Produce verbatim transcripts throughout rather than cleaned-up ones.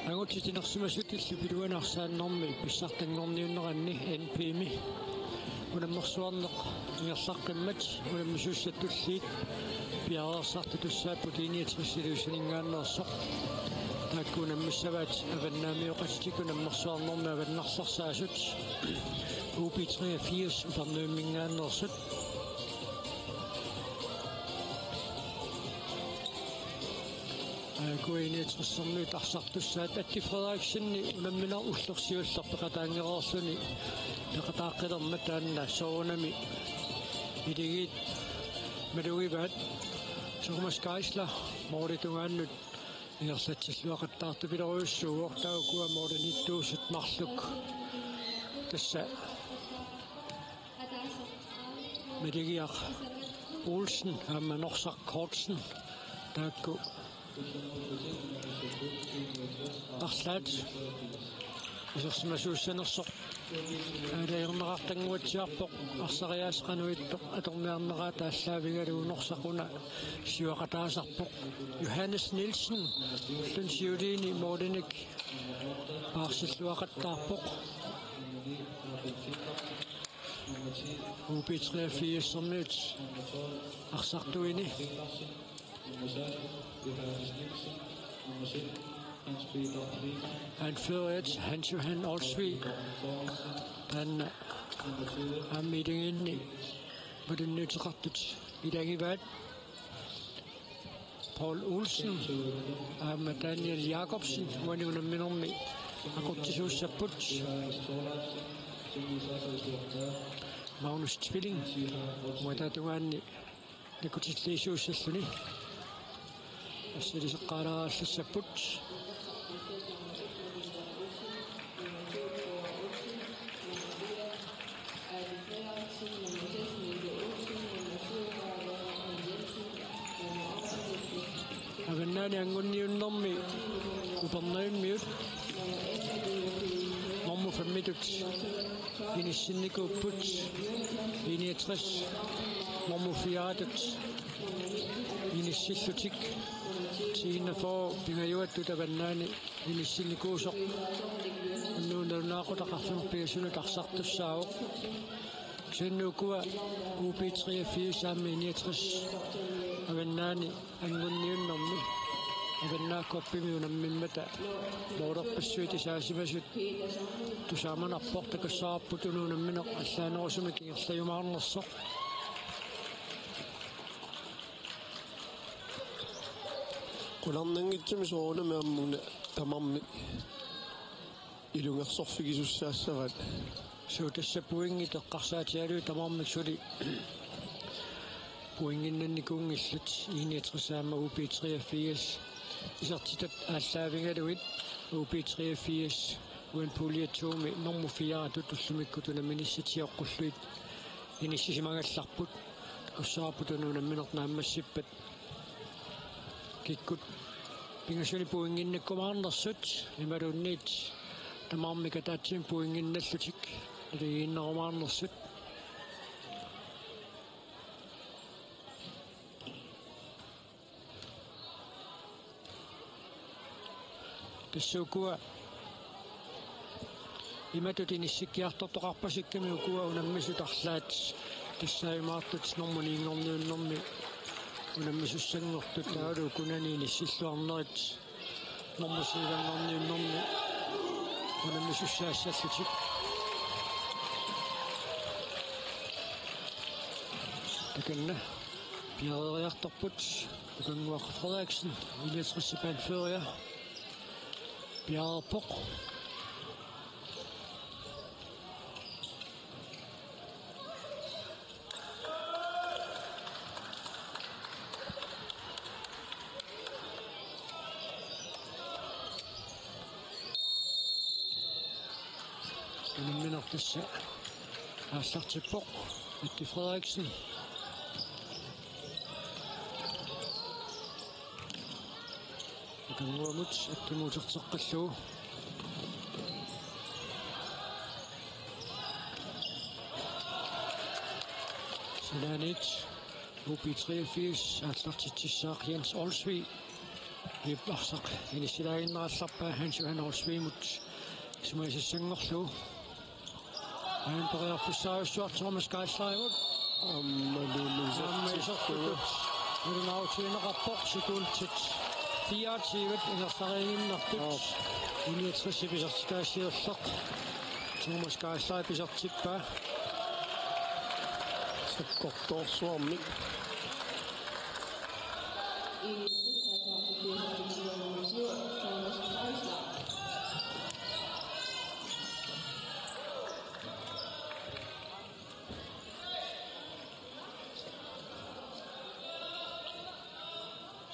Angutit inersimasut illup iluani arsaannermi pissartanngorniunneranni N P-mi unammersuarneq ingerlaqqimmat unammisussat tulliit piareersartut tussaapput I niogtres Ilulissaninngaanneersoq. Taakku unammissavaat avannaamioqatitik unammersuarnermi avannarlersaasut U B treogfirs Upernavimminngaanneersut. Aajuku I niogtressermiut arsartussaat Atti Frederiksen unammineq ulloq siulleq peqataanngereerluni peqataaqqilermat taanna soorunami iligiit malugivaat. Thomas Geisler målip tungaanut ingerlatsilluaqattaartupilorujussuuvoq, taava ukua målimiittuusut marluk tassa Maligiaq Olsen aamma Norsaq Kortsen taakku arlaat isersimasuussanersoq aalajangerneqartannguatsiarpoq. Arsariaaseq qanoq ittoq atorniarneraat aallaavigalugu Norsaq una siuaqataasarpoq. Johannes Nielsen ulluni siuliini målinik paarsilluaqattaarpoq. U B treogfirsermiut arsartuini anføreriat Hans Johan Olsvig, taanna aamma iligiinni malunniuteqartut ilagivaat. Paul Olsen aamma Daniel Jakobsen uani unamminermi aqutsisuussapput. Magnus Tvilling uataata tungaanni nakutilliisuussalluni assiliseqqaalaarallassapput. Avannaani angunniunnermi Upernavimmiut normu femmitut inissinnikuupput, I niogtres normu fireatut inissillutik, ti enogfyrre pingajuattut avannaani inissinnikuusoq unnugu nalunaaqutaq arfineq-pingasunut arsartussaavoq. Kisianni ukua U B treogfirs aamma I niogtres avannaani angunniunnermi Avannaata Cupimi unammimmata målerpassuit isaasimasut tusaamanarpoq. Takussavarput una unammineq allaanerusumik ingerlajumaarnersoq. Qularnanngitsumik soorunami aamma una tamarmik ilungersorfigisussaassavaat. Suu, tassa pointit eqqarsaatigalugit tamarmik suli pointinnannikunngillat, I niogtres aamma U B treogfirs. Isertitat aallaavigalugit U B treogfirs uani pulje to-mi normu fireatut ullumikkut unamminissat sioqqullugit inissisimagallarput. Takussavarput una unammineq naammassippat kikkut pingasunik pointinnakkumaarnersut imaluunniit tamarmik ataatsimik pointinnallutik naligiinnarumaarnersut. Tassa ukua imatut inissikkiartortoqarpasikkami ukua unammisut arlaat tassaajumaartut normu ni-nngorniunnermi unammisussanngortut, taavalu ukunani inissilluarnerit normu syv-nngorniunnermi unammisussaassallutik. Takanna piareeriartorput, Ukannguaq Frederiksen, I niogtres-ip anføreria, piareerpoq. Unammineq tassa aallartippoq, Matti Frederiksen. Ukannguamut attumut uterteqqillugu. Sinaaniit U B treogfirs aallartitsissaaq Jens Olsvig. Ip arsaq inissilaaginnarallarpaa Hans Johan Olsvigimut isumagisassanngorlugu. Aana periarfissaajussuaq Thomas Geislerimut. Aamma isertitut. Aamma isertitut. Nalunaarutigineqarpoq sekuntit fireogtyve ingerlariiginnartut. Aap. Niogtres isertitaasiulleq. Thomas Geisler isertippaa. Sakkortoorsuarmik.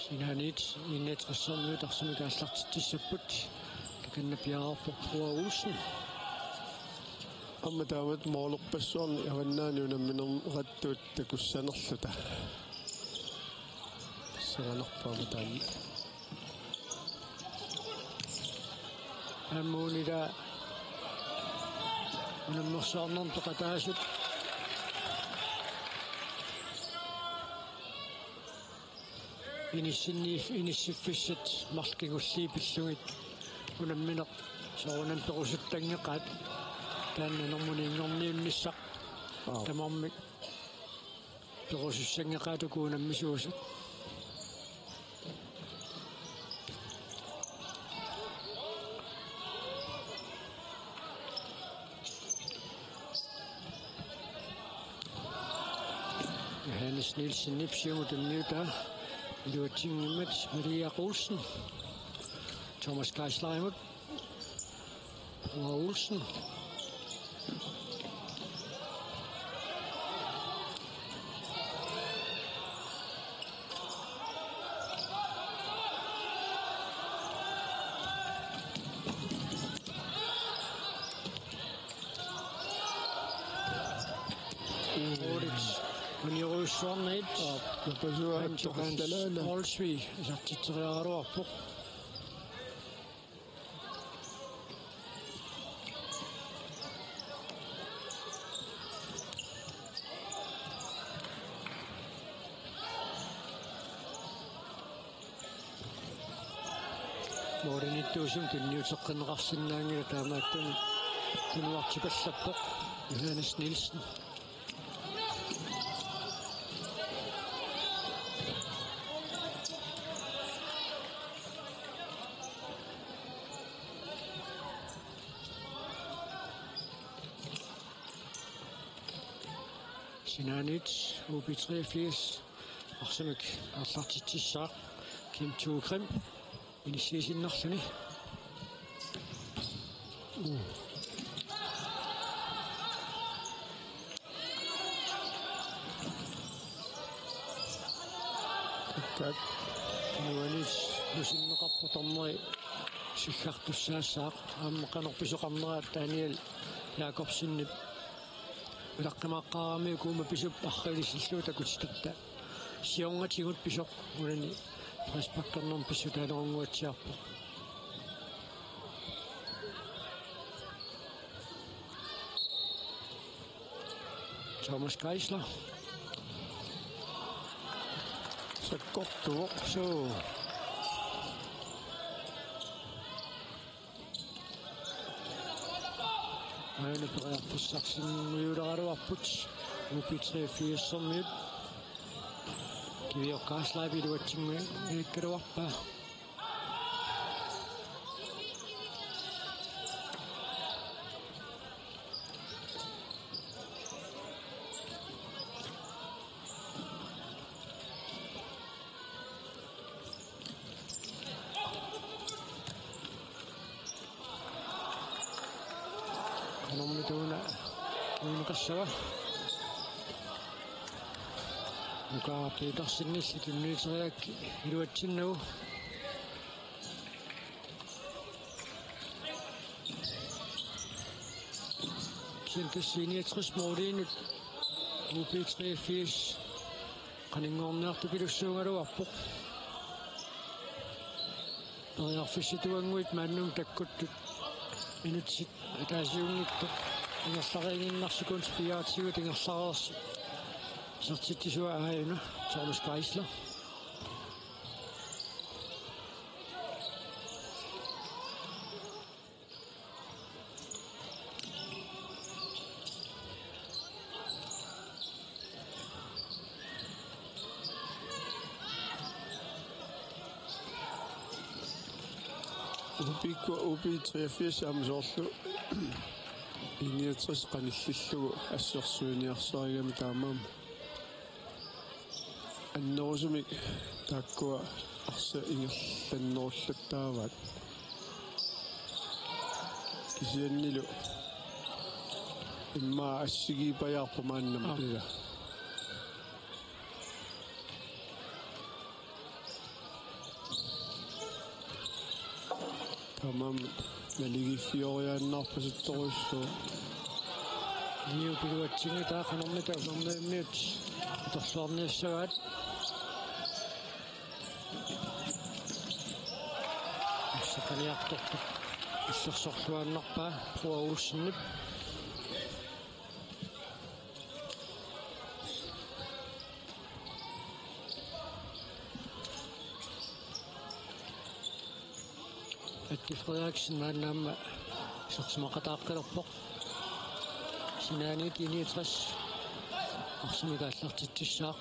Sinaaniit enogtressermiut arsamik aallartitsissapput. Takanna piareerpoq Roar Olsen. Aamma taamatut målerpassuarnik avannaani unammineqartut takussanerluta. Pissanganarpoq aamma taanna. Aamma una ila unammersuarnermut peqataasut. Inissinni-, inissiffissat marluk kingulliit pillugit unammineq soorunami perusuttanngeqaat. Taanna normuni inngorniunnissaq. Aap. Tamarmik perusussanngeqaat uku unammisuusut. Johannes Nielsenip siumut tunniutaa iluatsinngimmat Maria Olsen. Thomas Geislerimut. Roar Olsen. Målit uniorujussuarnagit. Aap, napasuat Hans Johan toqassalaana. Olsvig isertitseriaraluarpoq. Målinittuusumik tunniuteqqinneqarsinnaanngilaq, taamaattumik tunuartipallappoq Johannes Nielsen. Sinaaniit U B treogfirs arsamik aallartitsissaaq Kim Thue Grim. Inissiisinnarluni. Takkaat. Nuanit nusinneqarpoq dommeri siggartussaassaaq. Aamma qanoq pisoqarnera Daniel Jakobsenip ulaqqimaaqqaaramiuk uuma pisup arriilissilluu takutitatta. Siornatigut pisoq, unani frisparkernermut pissutaalerunnguatsiarpoq. Thomas Geisler. Sakkortuvoq. Suu. Aana periarfissarsinnguuleraluarput U B treogfirsermiut. Kivioq Geislerip iluatsinngikkaluarpaa. Qanormita una uineqassava. Nuka Petersenilli tunniuteriaraa iluatsinnagu. Kisianni tassa niogtres måliinut U B treogfirs qaninngorniartupilussuugaluarpoq. Periarfissatuannguit maannamut takkuttut minutsit ataasiunngitsut ingerlariiginnarsikkut fireogtyve ingerlareersoq. Isertitsisua aajuna Thomas Geisler. Pikkua U B treogfirs aamma soorlu I niogtres qanillillugu assersuiniarsarigami taamaammat. Annerusumik taakkua arsaq ingerlannerullattaavaat. Kisiannili immaqa assigiipajaarpoq maannamut. Aap. Ila. Taamaammat naligiiffioriaannaarpasittorujussuuvoq. Niu piluatsinngitsoq qanormita Upernavimmiut atorluarniassagaat. Arsaq qaniartortoq illersorluaannarpaa Poul Olsenip. Atti Frederiksen maanna aamma isersimaqataaqqilerpoq. Sinaaniit I niogtres arsamik aallartitsissaaq.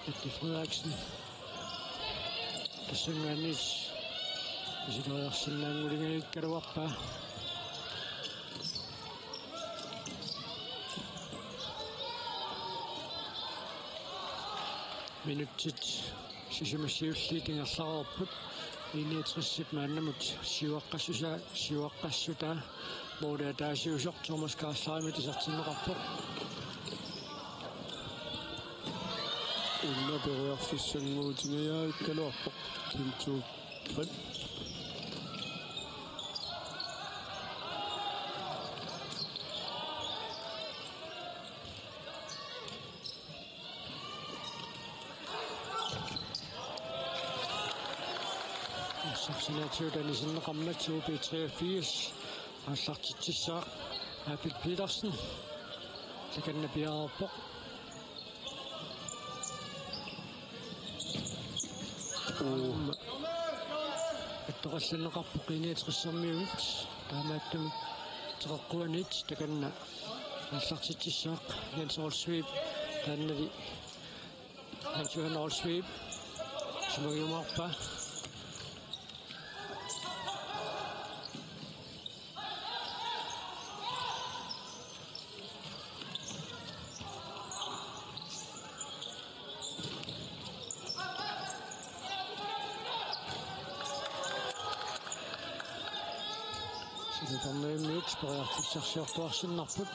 Atti Frederiksen. Tassanngaanniit isileriarsinnaanngulingajukkaluarpaa. Minutsit sisamat siulliit ingerlareerput. I niogtresip maannamut siuaqqassusaa, siuaqqassutaa. Måli ataasiusoq Thomas Karlsheimip isertinneqarpoq. Una periarfissannguutingajavikkaluarpoq Kim Thue Grip. Arsaq sinaatigut anisinneqarmat U B treogfirs aallartitsissaaq. Abel Petersen takanna piareerpoq. Aamma attoqallanneqarpoq I niogtresimiut. Taamaattumik teqeqquaniit takanna aallartitsissaaq Jens Olsvig. Taannali Jens Johan Olsvig. Sumagiumaarpa. Suli Upernavimmiut periarfissarsiortuarsinnarput.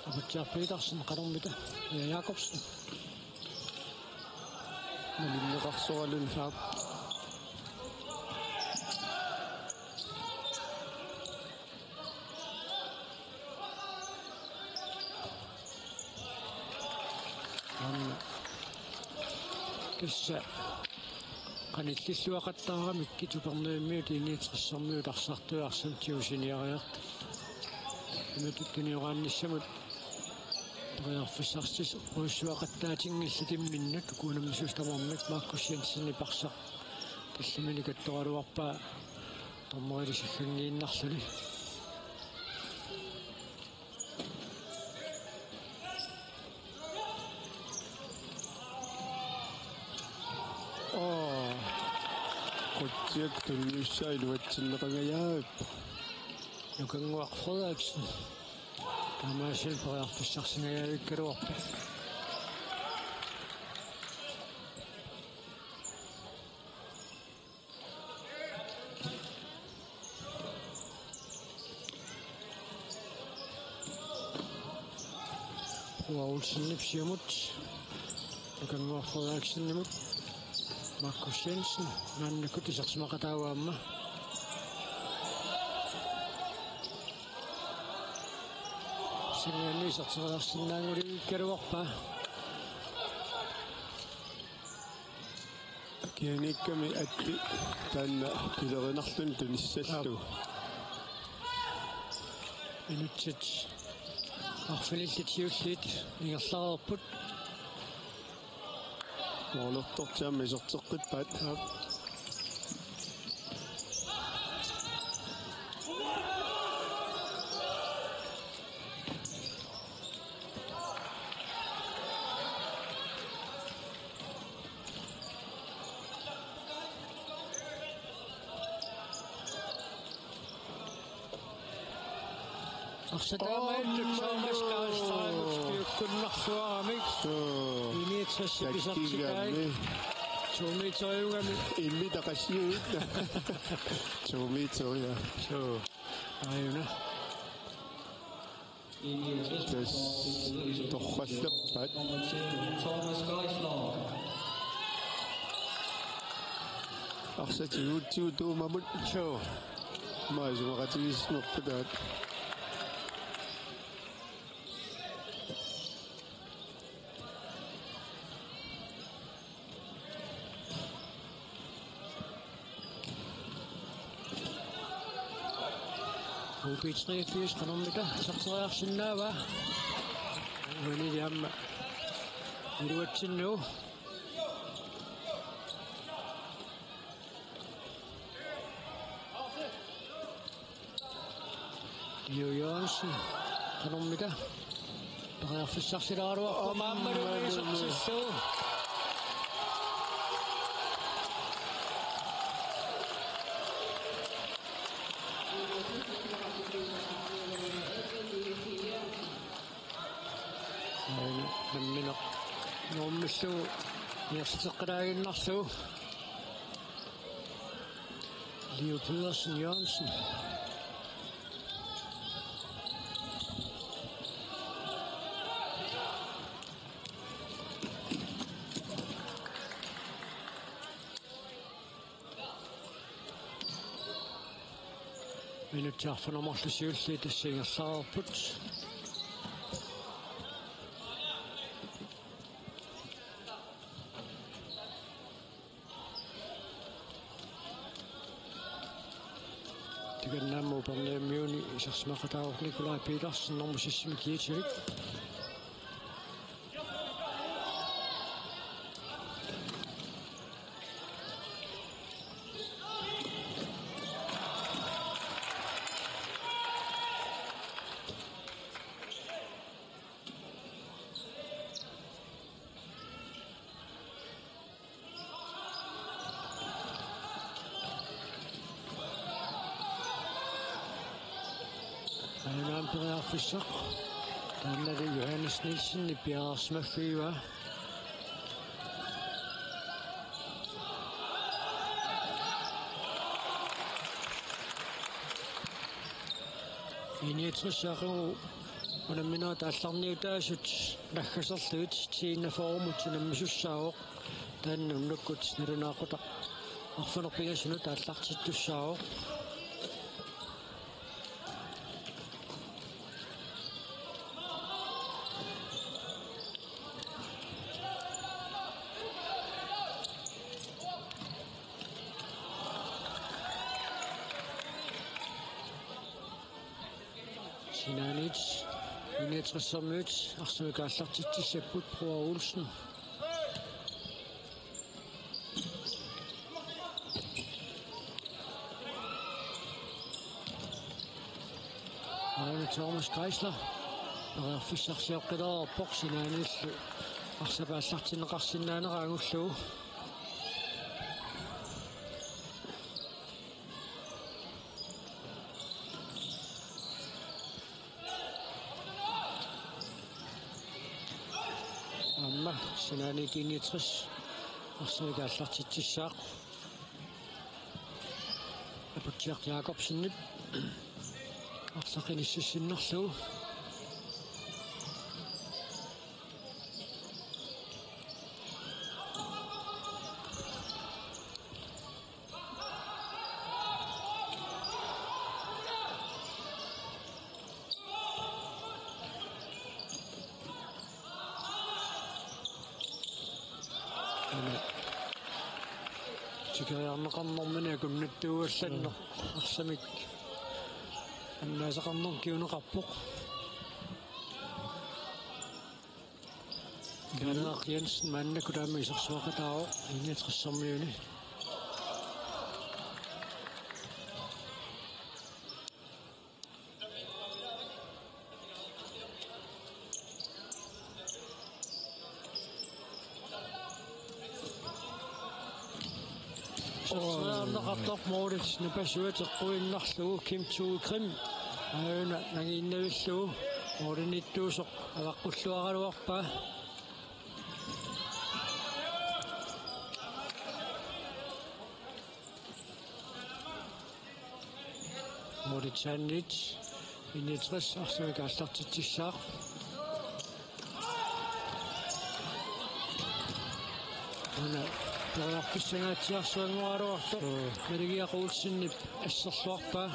Aputsiaq Petersen, qanormita? Ja, Jakobsen. Malinneqarsoraluni. Aap. Aamma. Tassa qanillilluaqattaaramikkit Upernavimmiut I niogtresimiut arsartui arsamut tigusiniariartut. Imatut tunioraannissamut periarfissarsiorujussuaqattaatinngillat imminnut. Uku unammisut tamarmik Markus Jensenip arsaq tallimanik attoraluarpaa dommerilisinngiinnarluni. Oo. Qutsiak tunniussaa iluatsinneqangajavippoq. Nukannguaq Frederiksen. Taamaasilluni periarfissarsingajavikkaluarpoq. Poul Olsenip siumut. Nukannguaq Frederiksenimut. Markus Jensen. Maannakkut isersimaqataavoq aamma. Sinaaniit iserteriarsinnaanngulivigikkaluarpaa. Kianiikkami Atti taanna pilerinarluni tunissallugu. Minutsit arfinillit siulliit ingerlareerput. Målertortiammi iserteqqippaat. Aap. Arsaq taamaalillutik Thomas Karlsson piukkunnarluaramik. Suu. Initsassip isertitai. Takkigammi. Tuumiiteriugami. Immi taqassiuit. Tuumiiteriga. Suu. Aajuna. Tassa torrallappaat. Thomas Geisler. Arsaq tigutsigu tuumamut. Suu. Maajumaqatigiissunerput taanna. U B treogfirs qanormita iserteriarsinnaavaa. Uani aamma iluatsinnagu. Leo Jørgensen, qanormita? Periarfissarsilaaraluarpoq. Aammalu isertillugu. Nammineq nuummillugu isertitseqqilaaginnarlugu. Leo Pedersen Jørgensen. Minutsit arfineq-marluk siulliit tassa ingerlareerput. Takanna aamma Upernaviumiuni isersimaqataavoq Nikolaj Petersen, nummer seks-imi kiatalik. Aajuna periarfissaq. Taannali Johannes Nielsen piareersimaffigivaa. I niogtres aqagu unamminerit aallarniutaasut naggaserlugit tiinnafoorumut unammisussaavoq. Taanna unnukkut nalunaaqutaq arfineq-pingasunut aallartittussaavoq. Sinaaniit I niogtres-ermiut arsamik aallartitsissapput, Bror Olsen. Aana Thomas Geisler. Periarfissarsioqqilaarpoq, sinaaniillu arsap aallartinneqarsinnaanera angullugu. Aamma sinaaniit I niogtres arsamik aallartitsissaaq. Aputsiaq Jakobsenip arsaq inississinnarlugu. Tikeriarneqarnermini akunnattuugallanneq arsamik annaasaqarneq kinguneqarpoq. Kaaleeq Jensen maannakkut aamma isersimaqataavoq I niogtres-ermiuni. Isersimaarneqartoq målip napassuat eqquinnarlugu Kim Thue Krim. Aajuna nangiinnavillugu, målimiittuusoq avaqqulluaraluarpaa. Målitsaanniit I niogtres arsamik aallartitsissaaq. Una periarfissangaatsiarsuanngoraluartoq. Mm. Maligiaq Olsenip asserluarpaa.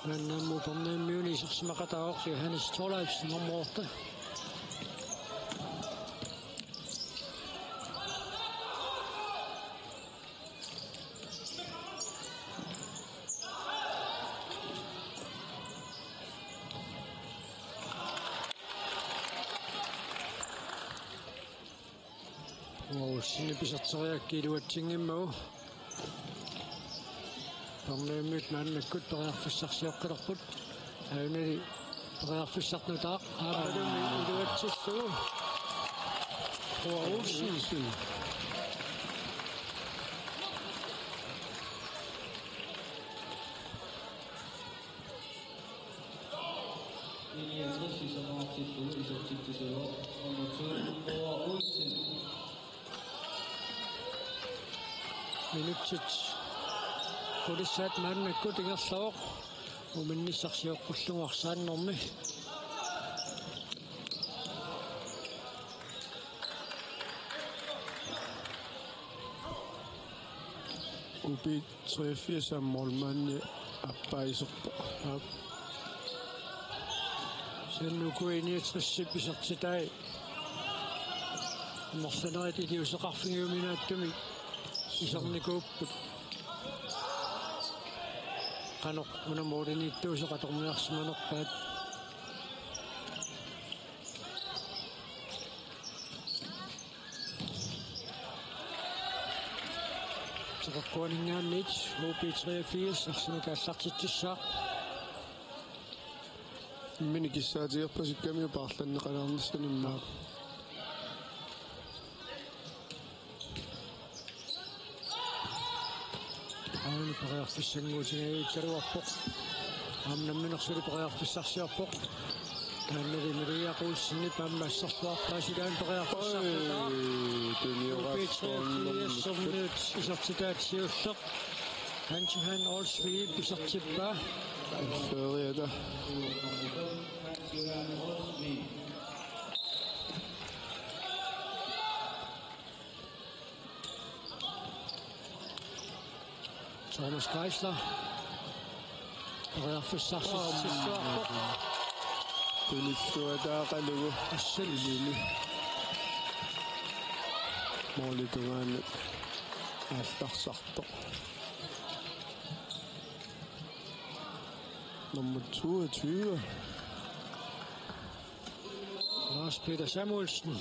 Maanna aamma Upernavimmiuni isersimaqataavoq Johannes Thorleifsen, nummer otte. Olsenip iserteriaraa iluatsinngimmagu. Upernavimmiut maannakkut periarfissarsioqqilerput. Aajunali periarfissarnutaaq. Aappaluunniit iluatsillugu. Olsen. I niogtres isertitsissaaq nummer to, Olsen. Minutsit qulissaat maannakkut ingerlavoq. Uminnissaq sioqqullugu arsaannermi. Upi treogfirs aamma målmandi appaa iserpoq. Aap. Sen uku I niogtresip isertitai amerlanerit iliuuseqarfigiuminaatsumik isernikuupput. Qanoq una målimiittuusoq atorniarsimanerpaat. Teqeqquaninngaanniit U B treogfirs arsamik aallartitsissaaq. Imminut kissaatigerpasikkami paarlanneqalaarnissani immaqa. Aamma periarfissannguutinngikkaluarpoq. Aamma nammineq suli periarfissarsiorpoq. Taannali Maria Olsenip aamma asserluarpaa, silaanni periarfissarsiorpoq. Oi, tunioraatsoornermik. P treogfirs isertitaat siulleq. Hans Johan Olsvig isertippaa. Føriata. Thomas Geisler. Periarfissarsiorpoq. Tunilluataaqalugu. Assut. Ilini. Målip tungaanut aallarsartoq. Nummer toogtyve. Lars Peter Samuelsen.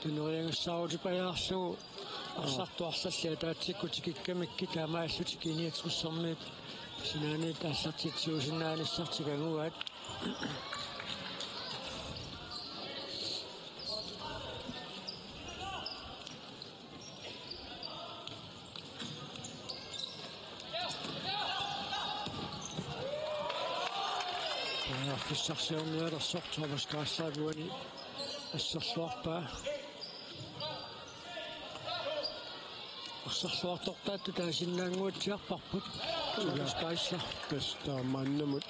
Tuneriagassaarutipajaarlugu arsartut arlallit ataatsikkut tikikkamikkit taamaallutik I niogtressermiut sinaaniit aallartitsiusinnaanissartik anguaat. Periarfissarsiornialersoq Thomas Geislerip uani asserluarpaa. Arsarluartortaattut taasinnaannguatsiarparput. Thomas Geisler. Tassa taamaannamut.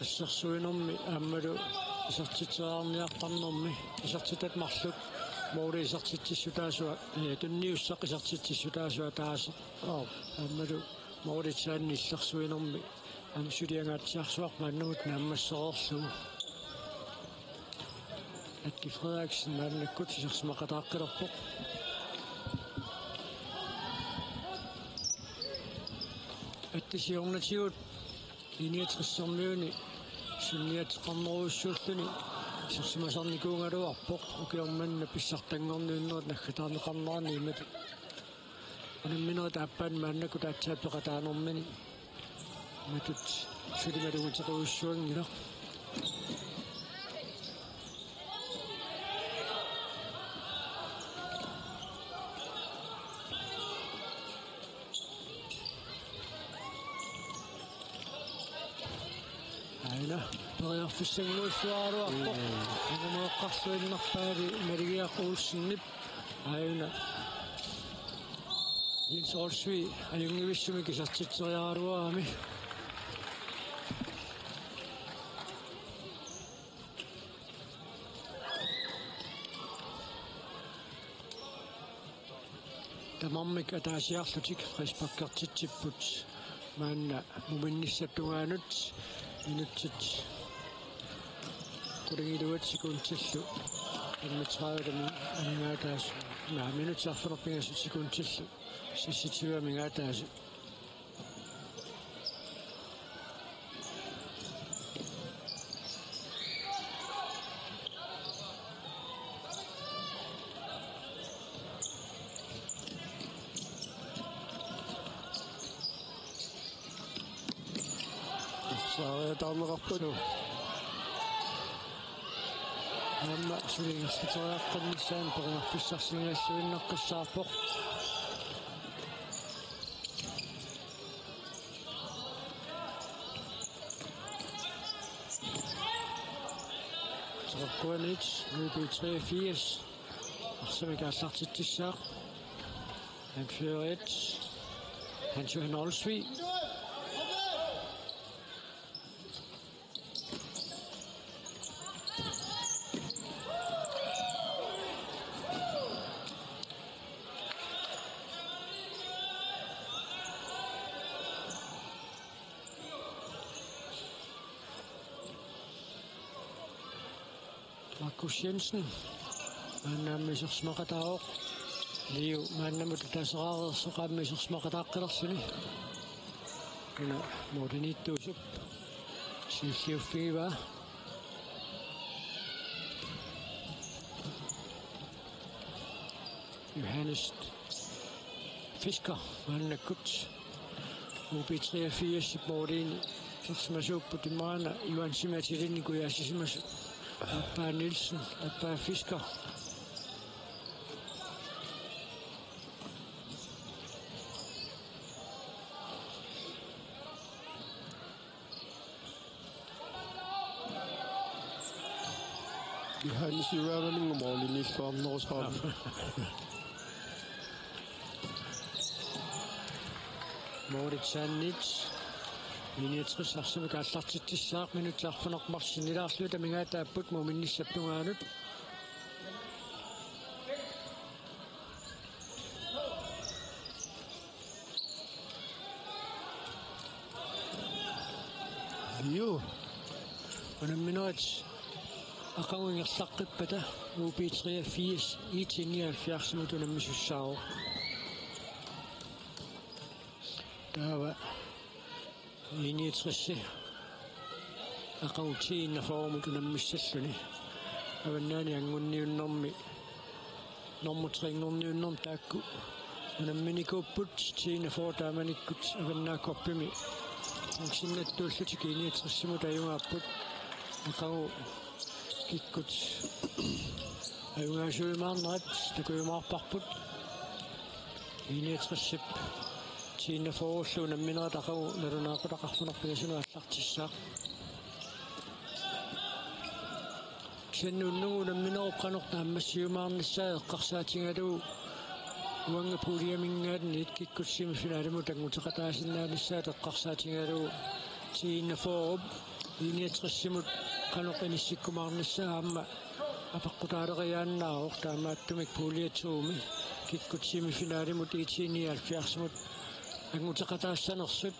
Assersuinermi aammalu isertitseriarniartarnermi isertitat marluk måli isertitsissutaasua, eh, tunniussaq isertitsissutaasua ataaseq. Aap. Aammalu målitsaanni illersuinermi aamma suliangaatsiarsuaq maannamut naammassereerlugu. Atli Frederiksen maannakkut isersimaqataaqqilerpoq. Atli siornatigut I niogtressermiuni sinniateqarnerujussuulluni Isersimasarnikuugaluarpoq ukioq manna pissartanngorniunnerit naggataarneqarneranni imatut. Unamminerit aappaanni maannakkut aatsaat peqataanermini imatut suli malunngutequjussuanngilaq. Aana periarfissanngorluarluarpoq. Angumeeqqarluinnarpaali Maligiaq Olsenip. Aana Jens Olsvig ajunngivissumik isertitseriaraluarami. Tamarmik ataasiarlutik frisparkertitsipput maanna muminnissap tungaanut. Minutsit qulingiluat sekundillu femogtredive amigaataasut, naa, minutsit arfineq-pingasut sekundillu seksogtyve amigaataasut. Saariataarneqarput. Aamma suli ingerlateriaqqinnissaanut periarfissarsinnaalluinnaqqissaarpoq. Toqqaannartumik U B treogfirs arsamik aallartitsissaaq. Anfører et, Hans Johan Olsvig. Markus Jensen. Maanna aamma isersimaqataavoq. Liu maannamut ataaseraareersoq aamma isersimaqataaqqilerluni. Una Morten Ittuusup siulliuffigivaa. Johannes Fisker maannakkut U B treogfirsip måliini isersimasuupput, immaqa Johan Schmidtilinnik kujassisimasoq. Aappaa Nielsen, aappaa Fisker. Johannes Johansenimut målimiilluarnerusoq. Målitsaannit I niogtres arsamik aallartitsissaaq, minutsit arfineq-marluk sinnilaarlugit amigaataapput muminnissap tungaanut. Liu. Unamminerit aqagu ingerlaqqippata U B treogfirs I T nioghalvfjerdsimut unammisussaavoq. Taava I niogtres aqagu T enogfyrremut unammissalluni. Avannaani angunniunnermi nummer tre-nngorniunnermi taakku unamminikuupput, T enogfyrre taamanikkut Avannaata Cupimi. Tungsinnattuullutik I niogtresimut ajugaapput. Aqagu kikkut ajugaasuujumaarnerat takujumaarparput. I niogtresip T enogfyrrellu unamminerat aqagu nalunaaqutaq arfineq-pingasunut aallartissaaq. Kisianni unnugu unamminerup qanoq naammassiumaarnissaa eqqarsaatigalugu uanga puljeminngaanniit kikkut semifinalimut anguteqataasinnaanissaat eqqarsaatigalugu T enogfyrrep I niogtresimut qanoq inissikkumaarnissaa aamma apeqqutaaleriaannaavoq, taamaattumik pulje to-mi kikkut semifinalimut I T nioghalvfjerdsimut anguteqataassanersut.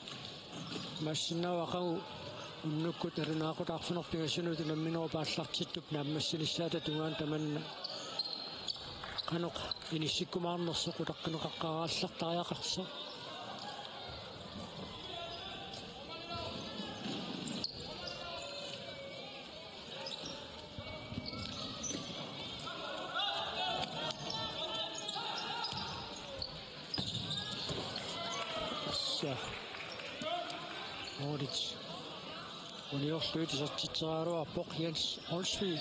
Imaassinnaavoq aqagu unnukkut nalunaaqutaq arfineq-pingasunut unamminerup aallartittup naammassinissaata tungaanut tamanna qanoq inissikkumaarnersoq utaqqineqaqqaarallartariaqarsoq. Målit uniorlugu isertitseriaraluarpoq Jens Olsvig.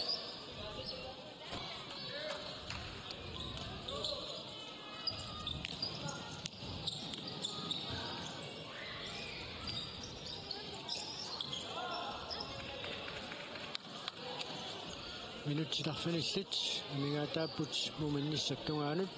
Minutsit arfinillit amigaataapput muminnissap tungaanut.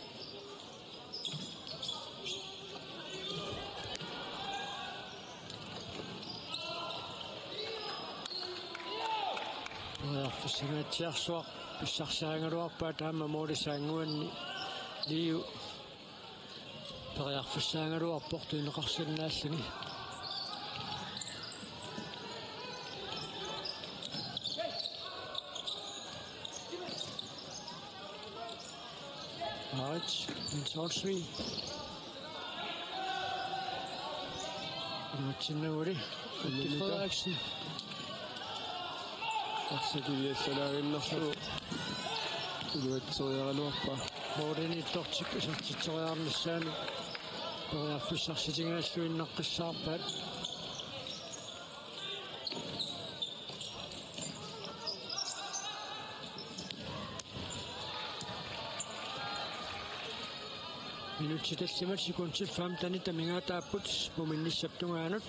Periarfissanngaatsiarsuaq pissarsiarigaluarpaa taama målisinnguanni Liu periarfissaagaluarpoq tunineqarsinnaalluni. Marit Jens Olsvig. Iluatsinnaguli Mette Frederiksen. Arsaq iviassalaaginnarlugu iluatseriaraluarpaa. Målimiittortik isertitseriarnissaanut periarfissarsitigalugit innaqqissaarpaat. Minutsit tallimat sekundit femtenit amigaataapput muminnissap tungaanut.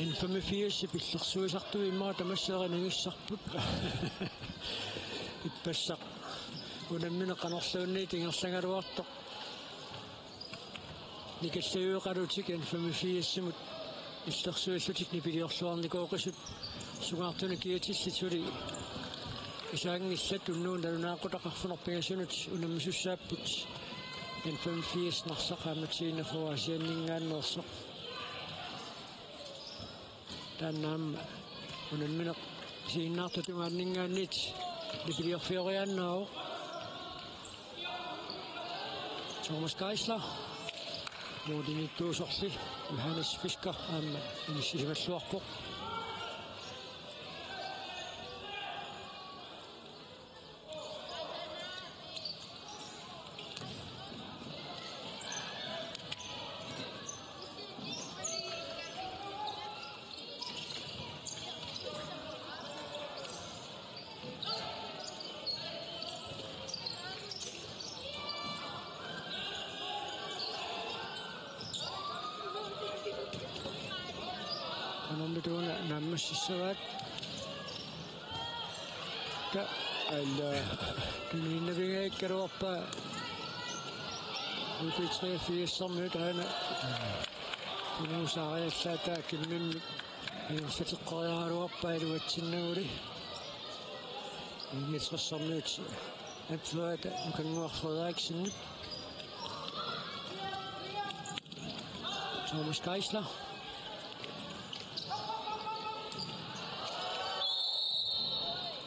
N femogfirs pillersuisartut immaqa tamassi erinagissarput. Ippassaq unammineq qanorluunniit ingerlagaluartoq. Nikalliueqalutik N femogfirsimut illersuillutik nipiliorluarnikooqisut sungaartunik kiatillit suli isaanngillat unnugu nalunaaqutaq arfineq-pingasunut unammisussaapput. N femogfirs Narsaq qaammatit enogfyrre Aasianninngaanneersoq. Taanna aamma unammineq isiginnaartutut tungaanninngaanniit nipiliorfioriaannaavoq. Thomas Geisler. Målimiittuusorli Johannes Fisker aamma inissisimalluarpoq. Qanormita una naammassissavaat? Ta alla tuniinnavigaakkaluarpaa U B treogfirsimiut aana. Unuusaariallaat taakku imminnut ingerlateqqeriaraluarpaa iluatsinnaguli. Ingerlatsimiut anfører af Nukannguaq Frederiksenip. Thomas Geisler.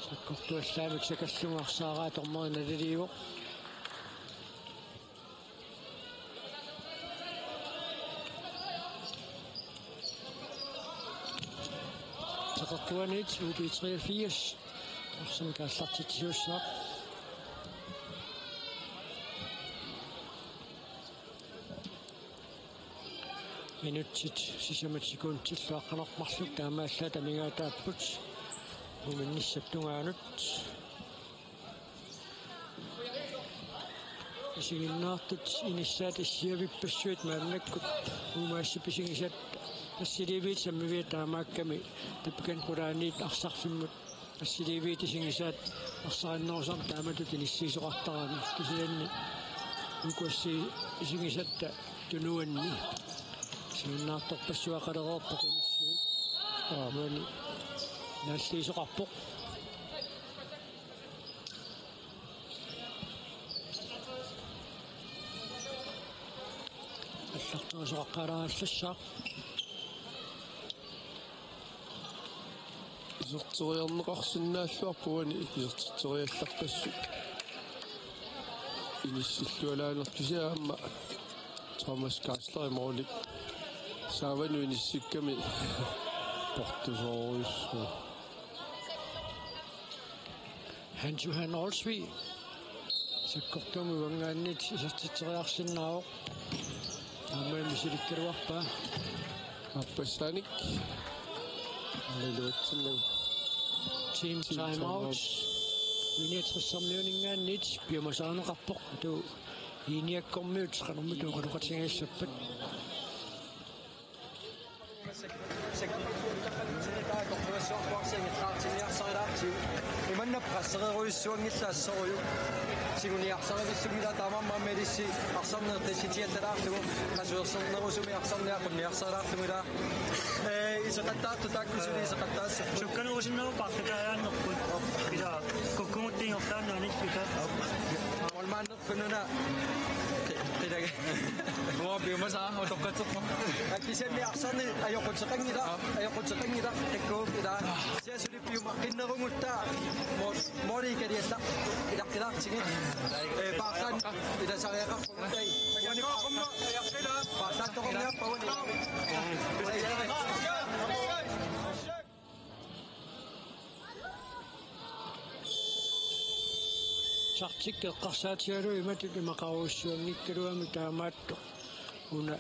Sakkortuallaamik sakallugu arsaaraa dommeri naliliivoq. Sakkortuaniit U B treogfirs. Arsamik aallartitsisussaq. Minutsit sisamat sekundillu aqqaneq-marluk taamaallaat amigaataapput muminnissap tungaanut. Isiginnaartut inissaat issiavippassuit maannakkut uumaassap isigisaat assiliiviit sammiviat taamaakkami tappikani qulaaniit arsarfimmut assiliiviit isigisaat arsarinnerusarmata taamatut inissiisoqartarami kisianni uku assi isigisatta tunuanni isiginnaartorpassuaqalereerpoq inissuit. Aamma naalliisoqarpoq. Allartuusoqaqqaalaarallassaaq. Iserteriarneqarsinnaalluarpoq uani iserteriallarpassuit. Inissillualaanertusi aamma Thomas Geisler i måli. Saavanut inissikkami portusoorujussuaq. Hans Johan Olsvig. Sakkortuumik uanngaanniit isertitseriarsinnaavoq. Aamma misilikkaluarpaa. Aappassanik. Aamma iluatsinnagu. Team timeout. Iiniatrissarmiuninngaanniit piumasarineqarpoq. Atu Iiniakkormiut qanormita oqaloqatigiissappat. Imanna pressereerujussuanngillat assorujuk. Tiguniarsarivissunngilaat taamaammat ilissi arsarneq tissitiallaalaarlugu. Qasuersernerusumik arsarneq aqunniarsarilaarlugu ilaa. Ee, iseqattaartut taakku suli iseqattaassut. Sukkanerusinnagu paarlakaajaannerput. Ilaa, kukkumut tigertaannaanit ilaa. Målmand Kununa. Qilage. Uanga piumasaa utoqqatserpoq. Kisianni arsarneq ajoquteqanngilaq, ajoquteqanngilaq, qikkuup ilaa. Kisianni suli piumaqqinnerugutta mo-, mooli kalialla ilaqqilaartigit. Ee, paarlaan ilasariaqarpugut. Uani paarlaan. Paarlaattoqarniarpagut. Taktik eqqarsaatigalugu imatut imaqarujussuanngikkaluamik taamaattoq. Una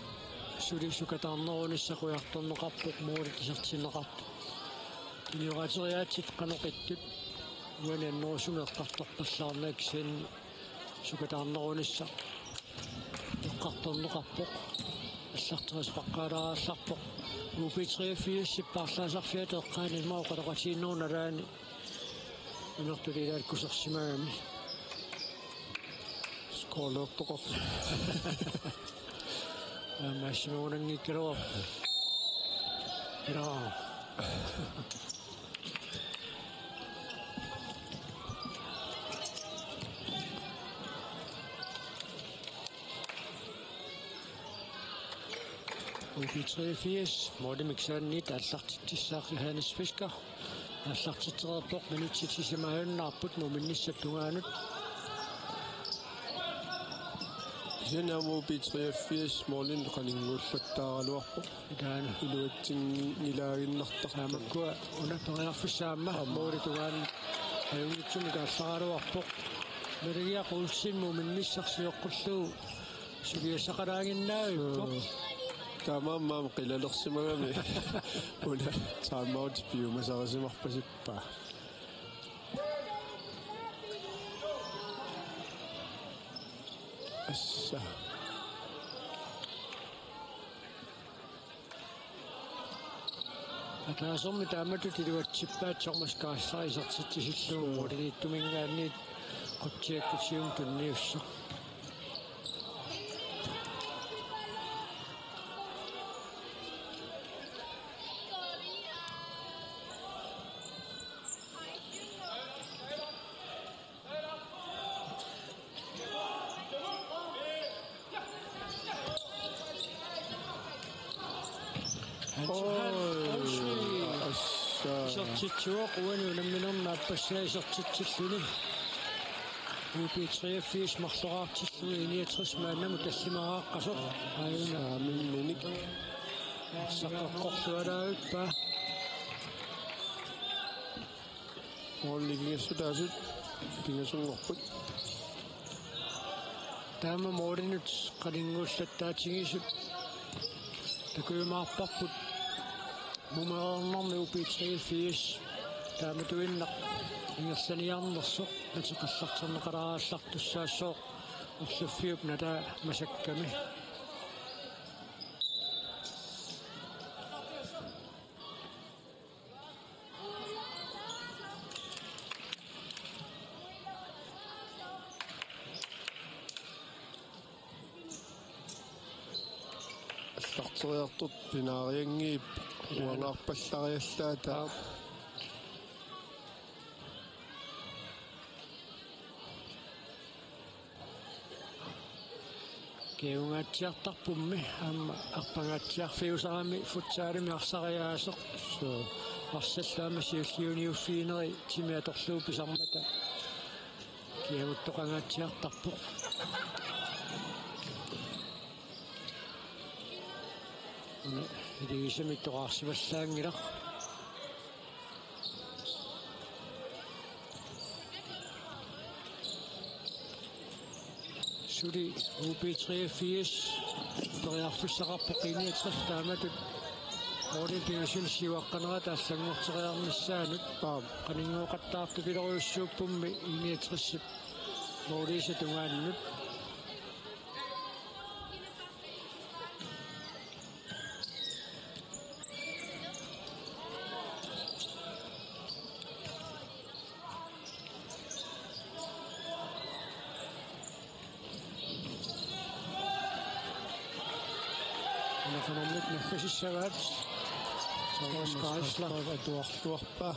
suli sukataarnerunissaq qujartorneqarpoq, måli isertinneqarpoq. Tuniorateriaatsit qanoq ittut. Uani annerusumik eqqartorpallaarnagit kisianni sukataarnerunissaq eqqartorneqarpoq. Allarterisaqaqqaalaarallarpoq. U B treogfirsip paarlaasarfiata eqqaani ima oqaloqatigiinnerup nalaani. Imertut ilaat kusersimagami. Scorelertoqarpoq. Aamma assimagunanngikkaluarpoq. Ilaa. U B treogfirs, målimik saanniit aallartitsissaaq Johannes Fisker. Aallartitsereerpoq, minutsit sisamajunnaarput muminnissap tungaanut. Kisianni aamma U B treogfirs målinik qaninnguullattaaraluarpoq. Ilaana. Iluatsinngilaaginnartarpoq. Aamma ukua una periarfissaq aamma. Aamma. Målip tungaanut ajunngitsumik aallaraaluarpoq. Maligiaq Olsen muminnissaq sioqqullugu suliassaqalaaginnavippoq. Suu. Taamaammat qilalersimagami. Una timeout piumasarisimarpasippaa. Assa. Ataasermi taamatut iluatsippaat Thomas Kaassaa isertitsisillugu. Suu. Målimiittuminngaanniit qutsiakkut siumut tunniussaaq. Hans Johan Olsvig. Assa. Isertitsivoq uani unamminermi aappassaa isertitsilluni. U B treogfirs marloraartillugu I niogtres maannamut tallimariaqqasoq. Aajuna. Saamimminik. Saqqeqqorlualaavippa. Målini pingassutaasut pingasunngorput. Taama målinut qaninnguullattaatigisut takujumaarparput mumereernermi U B treogfirs taamatuinnaq ingerlaniarnersoq ateqallarterneqalaarallartussaassooq orluffiup nalaa masakkami. Allarteriartortoq pinaarianngiippoq. Jaa. Uangaarpallariallaat. Aap. Kingungaatsiartarpummi aamma arpangaatsiarfiusarami futsalimi arsariaaseq. Suu. Arsallu aamma siulliuniuffigineri timi atorlugu pisarmata kinguttoqangaatsiartarpoq. Una iligisamik toqaarsivallaanngilaq. Suli U B treogfirs periarfissaqarpoq I niogtres taamatut. Målip pingasunik siuaqqanerata allanngorteriarnissaanut. Aap. Qaninngooqattaartupilorujussaappummi I niogtresip måliisa tungaanut. Una qanormita naggasissavaat. Thomas Geisler atuarluarpaa.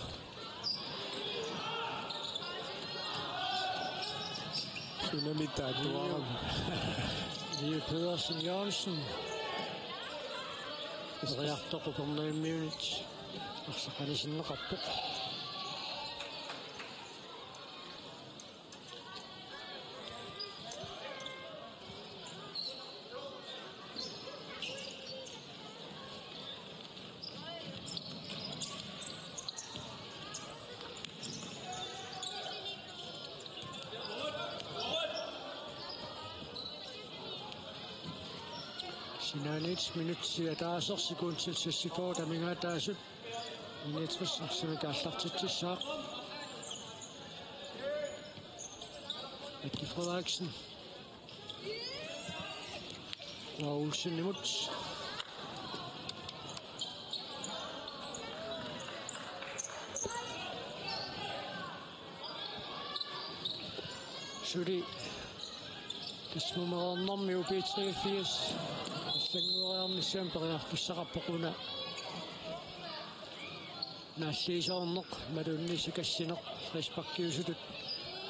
Sunamita atuarami. Leo Pedersen Jørgensen. Periarfissaq Upernavimmiunit arsaq anisinneqarpoq. Sinaaniit minutsit ataaseq sekundit seksogfyrre amigaataasut. I niogtres arsamik aallartitsissaaq. Mette Frederiksen. Noah Olsenimut. Suli tassa mumereernermi U B treogfirs allanngoriarnissaanut periarfissaqarpoq una. Naalliisoorneq, imaluunniit sikassineq, frisparkiusutut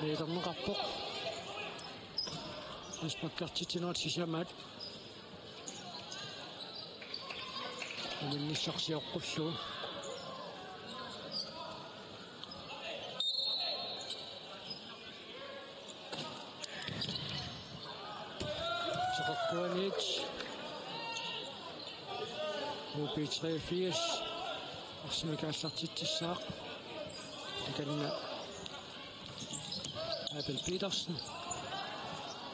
niilerneqarpoq. Frisparkertitsinerat sisamaat. Uminnissaq sioqqullugu. Teqeqquaniit U B treogfirs arsamik aallartitsissaaq. Takanna Abel Petersen.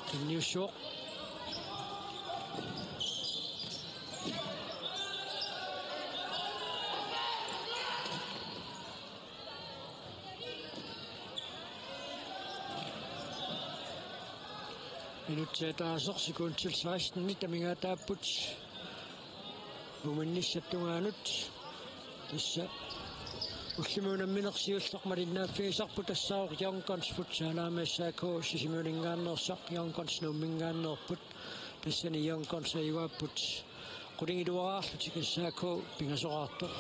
Tunniussuoq. Minutsit ataaseq sekundit seksten amigaataapput. Uminnissap tungaanut. Tassa ullumi unammineq siulleq malinnaaffigisarput tassaavoq Young Guns Futsal, aamma S A K Sisimiuninngaanneersaq, Young Guns Nuumminngaanneerput. Tassani Young Guns ajugaapput. Qulingiluaraarlutik S A K pingasoraartoq.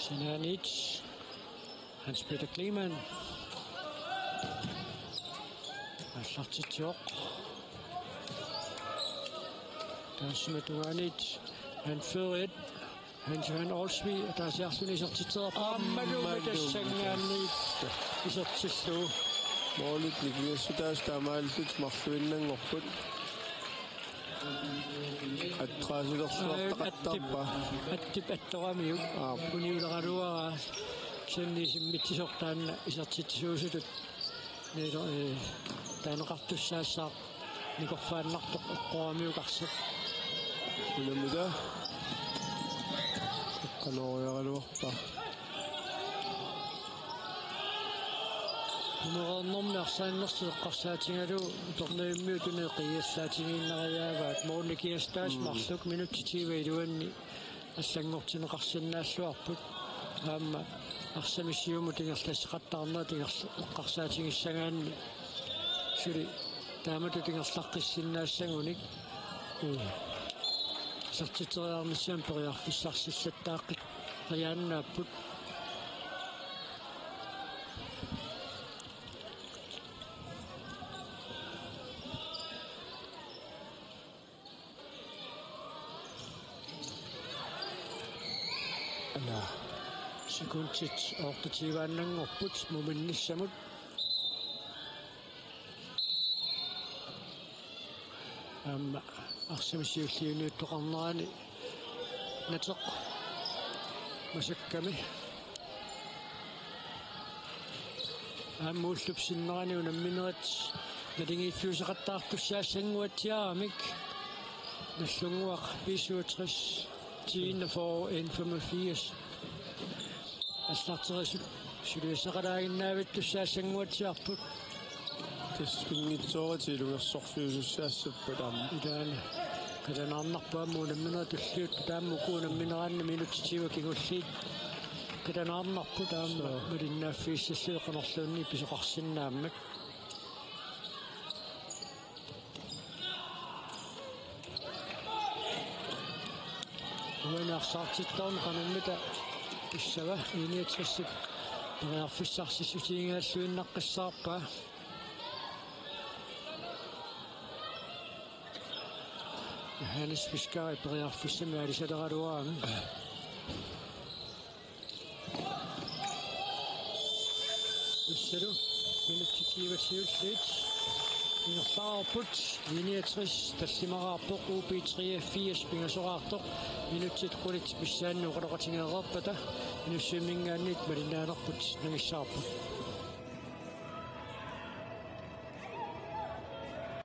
Sinaaniit Hans Peter Kleemann. Aallartitsivoq. Taassuma tungaaniit anføreriat Hans Johan Olsvig ataasiarluni isertitsereerpoq. Aammalu Aammalu tassanngaanniit isertillugu. Målit nikingassutaasut taamaalillutik marluinnanngorput. Attraasilersuartaqattaarpaa. Attip, attip attoramiuk. Aap. Uniuleraluaraa kisianni isimmitsisoq taanna isertitsisuusutut. Niilo, ee, taaneqartussaassaaq nikorfaannartoq eqqoramiuk arsaq. Unammitaa. Eqqanooriaraluarpaa. Mumereernermi arsaannertik eqqarsaatigalugu Upernavimmiut una eqiallaatigiinnariaavaat, målini kiastaas Mm. marluk minutsit tyve iluanni allanngortinneqarsinnaalluarput. Aamma arsamik siumut ingerlasseqattaarnerat ingerl-, eqqarsaatigissagaanni suli taamatut ingerlaqqissinnaassagunik. Mm. Isertitseriarnissaanut periarfissarsillattaaqqikkiaannaapput. Ala. Sekundit otteogtyveannanngorput muminnissamut. Aamma arsamik siulliuniuttoqarnerani Nateq masakkami. Aamma ullup sinnerani unamminerit naligiiffiuseqattaartussaassannguatsiaramik Nagdlunguaq B syvogtres, ti enogfyrre, en femogfirs. Aallarterisut suliassaqalaaginnaavittussaassanguatsiarput. Tassa pinngitsooratik ilungersorfiusussaassapput aamma. Ilaana qilanaarnarpoq aamma unamminerit tulliuttut, aamma uku unammineranni minutsit tyve kingulliit qilanaarnarput aamma. Soo. Malinnaaffigissallugu qanorluunniit pisoqarsinnaammat. Uani arsaartittarneq qanormita pissava, I niogtresip periarfissarsissutigigalluinnaqqissaarpaa. Johannes Fisker periarfissamik aalisaleraluarami. Tassalu minutsit tyve siulliit ingerlareerput. I niogtres tallimaraarpoq, U B treogfirs pingasoraartoq. Minutsit qulit missaanni oqaloqatigeereerpata Inussivimminngaanniit malinnaanerput nangissavarput.